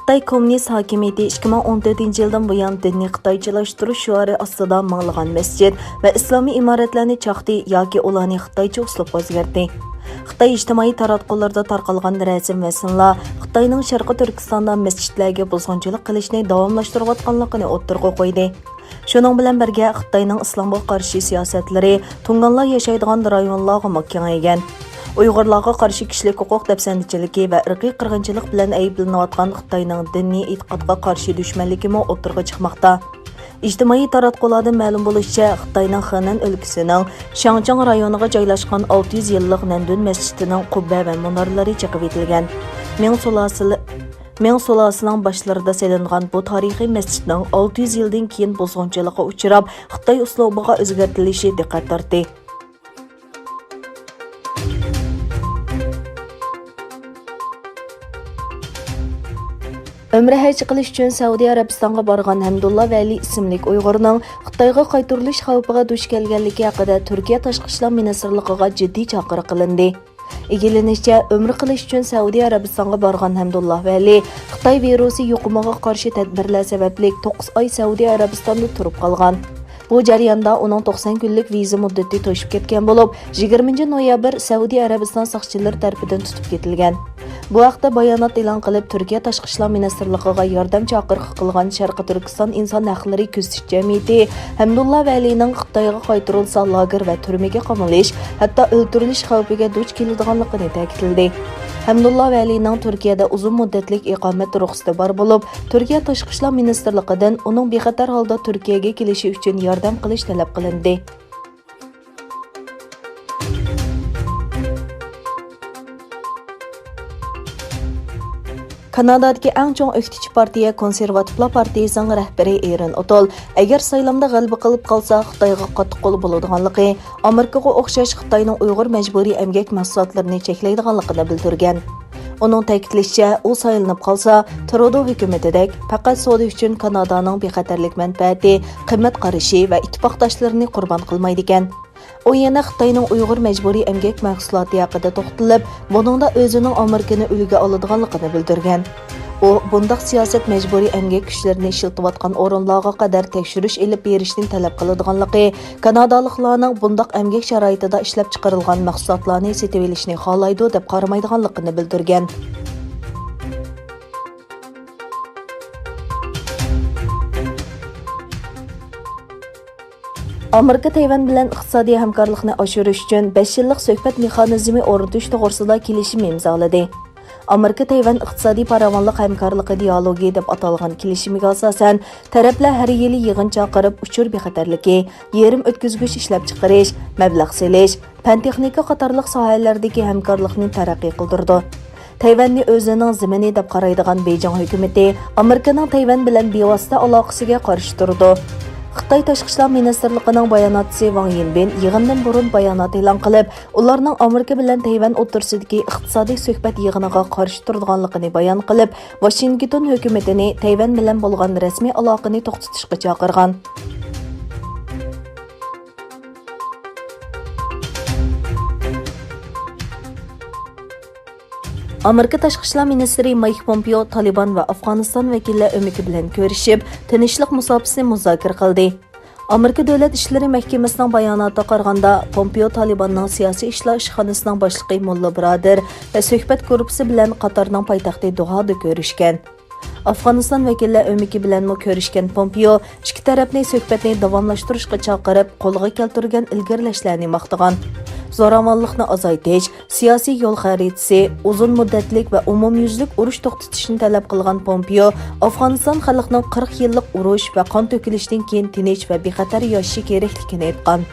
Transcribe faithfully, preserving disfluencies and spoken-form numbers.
خىتاي كوممۇنىست ھاكىمىيىتى ئىككى مىڭ ئون تۆتىنچى يىلدىن بۇيان دىننى خىتايچىلاشتۇرۇش شوئارى ئاستىدا مىڭلىغان مەسچىت ۋە ئىسلامىي ئىمارەتلەرنى چاقتى ياكى ئۇلارنى خىتايچە ئۇسلۇبقا ئۆزگەرتتى. خىتاي ئىجتىمائىي تاراتقۇلىرىدا تارقالغان رەسىم ۋە سىنلار خىتاينىڭ شەرقىي تۈركىستاندا مەسچىتلەرگە بۇزغۇنچىلىق قىلىشنى داۋاملاشتۇرۇۋاتقانلىقىنى ئوتتۇرىغا قويدى. شۇنىڭ بىلەن بىرگە، خىتاينىڭ ئىسلامغا قارشى سىياسەتلىرى تۇڭگانلار ياشايدىغان رايونلارغىمۇ كېڭەيگەن. ئۇيغۇرلارغا قارشى كىشىلىك ھوقۇق دەپسەندىچىلىكى ۋە ئىرقىي قىرغىنچىلىق بىلەن ئەيىبلىنىۋاتقان خىتاينىڭ دىنىي ئېتىقادقا قارشى دۈشمەنلىكىمۇ ئوتتۇرىغا چىقماقتا. ئىجتىمائىي تاراتقۇلاردىن مەلۇم بولۇشىچە، خىتاينىڭ خېنەن ئۆلكىسىنىڭ شياڭچاڭ رايونىغا جايلاشقان ئالتە يۈز يىللىق نەندۈن مەسچىتىنىڭ قۇببە ۋە مۇنارلىرى چېقىۋېتىلگەن. مىڭ سۇلالىسى مىڭ سۇلالىسىنىڭ باشلىرىدا سېلىنغان بۇ تارىخىي مەسچىتنىڭ ئالتە يۈز يىلدىن كېيىن بۇزغۇنچىلىققا ئۇچراپ، خىتاي ئۇسلۇبىغا ئۆزگەرتىلىشى دىققەت تارتتى. ئۆمرە ھەج قىلىش ئۈچۈن سەئۇدى ئەرەبىستانغا بارغان ھەمدۇللا ۋەلى ئىسىملىك ئۇيغۇرنىڭ خىتايغا قايتۇرۇلۇش خەۋپىگە دۇچ كەلگەنلىكى ھەققىدە تۈركىيە تاشقى ئىشلار مىنىستىرلىقىغا جىددىي چاقىرىق قىلىندى. ئىگىلىنىشىچە، ئۆمرە قىلىش ئۈچۈن سەئۇدى ئەرەبىستانغا بارغان ھەمدۇللا ۋەلى خىتاي ۋىرۇسى يۇقۇمىغا قارشى تەدبىرلەر سەۋەبلىك توققۇز ئاي سەئۇدى ئەرەبىستاندا تۇرۇپ قالغان. بۇ جەرياندا ئۇنىڭ توقسان كۈنلۈك ۋىزا مۇددىتى توشۇپ كەتكەن بولۇپ، يىگىرمىنچى نويابىر سەئۇدى ئەرەبىستان ساقچىلىرى تەرىپىدىن تۇتۇپ كېتىلگەن. بۇ ھەقتە بايانات ئېلان قىلىپ، تۈركىيە تاشقى ئىشلار مىنىستىرلىقىغا ياردەم چاقىرىقى قىلغان شەرقىي تۈركىستان ئىنسان ھەقلىرى كۆزىتىش جەمئىيىتى ھەمدۇللا ۋەلىنىڭ خىتايغا قايتۇرۇلسا، لاگېر ۋە تۈرمىگە قامىلىش، ھەتتا ئۆلتۈرۈلۈش خەۋپىگە دۇچ كېلىدىغانلىقىنى تەكىتلىدى. ھەمدۇللا ۋەلىنىڭ تۈركىيەدە ئۇزۇن مۇددەتلىك ئىقامەت رۇخسىتى بار بولۇپ، تۈركىيە تاشقى ئىشلار مىنىستىرلىقىدىن ئۇنىڭ بىخەتەر ھالدا تۈركىيەگە كېلىشى ئۈچۈن ياردەم قىلىش تەلەپ قىلىندى. كانادادىكى ئەڭ چوڭ ئۆكتىچى پارتىيە كونسېرۋاتىپلار پارتىيىسىنىڭ رەھبىرى ئېرىن ئوتول ئەگەر سايلامدا غەلىبە قىلىپ قالسا، خىتايغا قاتتىق قول بولىدىغانلىقى، ئامېرىكىغا ئوخشاش خىتاينىڭ ئۇيغۇر مەجبۇرىي ئەمگەك مەھسۇلاتلىرىنى چەكلەيدىغانلىقىنى بىلدۈرگەن. ئۇنىڭ تەكىتلىشىچە، ئۇ سايلىنىپ قالسا، ترۇدو ھۆكۈمىتىدەك پەقەت سودا ئۈچۈن كانادانىڭ بىخەتەرلىك مەنپەئەتى، قىممەت قارىشى ۋە ئىتتىپاقداشلىرىنى قۇربان قىلمايدىكەن. ئۇ يەنە خىتاينىڭ ئۇيغۇر مەجبۇرىي ئەمگەك مەھسۇلاتى ھەققىدە توختىلىپ، بۇنىڭدا ئۆزىنىڭ ئامېرىكىنى ئۈلگە ئالىدىغانلىقىنى بىلدۈرگەن. ئۇ بۇنداق سىياسەت مەجبۇرىي ئەمگەك كۈچلىرىنى ئىشلىتىۋاتقان ئورۇنلارغا قەدەر تەكشۈرۈش ئېلىپ بېرىشنى تەلەپ قىلىدىغانلىقى، كانادالىقلارنىڭ بۇنداق ئەمگەك شارائىتىدا ئىشلەپچىقىرىلغان مەھسۇلاتلارنى سېتىۋېلىشنى خالايدۇ دەپ قارىمايدىغانلىقىنى بىلدۈرگەن. ئامېرىكا تەيۋەن بىلەن ئىقتىسادىي ھەمكارلىقنى ئاشۇرۇش ئۈچۈن بەش يىللىق سۆھبەت مېخانىزمى ئورنىتىش توغرىسىدا كېلىشىم ئىمزالىدى. ئامېرىكا تەيۋەن ئىقتىسادىي پاراۋانلىق ھەمكارلىقى دىئالوگى دەپ ئاتالغان كېلىشىمگە ئاساسەن، تەرەپلەر ھەر يىلى يىغىن چاقىرىپ، ئۇچۇر بىخەتەرلىكى، يېرىم ئۆتكۈزگۈچ ئىشلەپچىقىرىش، مەبلەغ سېلىش، پەن-تېخنىكا قاتارلىق ساھەلەردىكى ھەمكارلىقنى تەرەققىي قىلدۇرىدۇ. تەيۋەننى ئۆزىنىڭ زېمىنى دەپ قارايدىغان بېيجىڭ ھۆكۈمىتى ئامېرىكىنىڭ تەيۋەن بىلەن بىۋاسىتە ئالاقىسىگە قارشى تۇرىدۇ. خىتاي تاشقى ئىشلار مىنىستىرلىقىنىڭ باياناتچىسى ۋاڭ يىنبىن يىغىندىن بۇرۇن بايانات ئېلان قىلىپ، ئۇلارنىڭ ئامېرىكا بىلەن تەيۋەن ئوتتۇرىسىدىكى ئىقتىسادىي سۆھبەت يىغىنىغا قارشى تۇرىدىغانلىقىنى بايان قىلىپ، ۋاشىنگتون ھۆكۈمىتىنى تەيۋەن بىلەن بولغان رەسمىي ئالاقىنى توختىتىشقا چاقىرغان. ئامېرىكا تاشقى ئىشلار مىنىستىرى مايك پومپېئو تالىبان ۋە ئافغانىستان ۋەكىللەر ئۆمىكى بىلەن كۆرۈشۈپ، تىنچلىق مۇساپىسىنى مۇزاكىرە قىلدى. ئامېرىكا دۆلەت ئىشلىرى مەھكىمىسىنىڭ باياناتىغا قارىغاندا، پومپېئو تالىباننىڭ سىياسىي ئىشلار ئىشخانىسىنىڭ باشلىقى موللا بۇرادېر ۋە سۆھبەت گۇرۇپپىسى بىلەن قاتارنىڭ پايتەختى دوھادا كۆرۈشكەن. ئافغانىستان ۋەكىللەر ئۆمىكى بىلەنمۇ كۆرۈشكەن پومپېئو ئىككى تەرەپنى سۆھبەتنى داۋاملاشتۇرۇشقا چاقىرىپ، قولغا كەلتۈرگەن ئىلگىرىلەشلەرنى ماختىغان. زوراۋانلىقنى ئازايتىش، سىياسىي يول خەرىتىسى، ئۇزۇن مۇددەتلىك ۋە ئومۇميۈزلۈك ئۇرۇش توختىتىشنى تەلەپ قىلغان پومپېئو ئافغانىستان خەلقىنىڭ قىرىق يىللىق ئۇرۇش ۋە قان تۆكۈلۈشتىن كېيىن تىنچ ۋە بىخەتەر ياشىشى كېرەكلىكىنى ئېيتقان.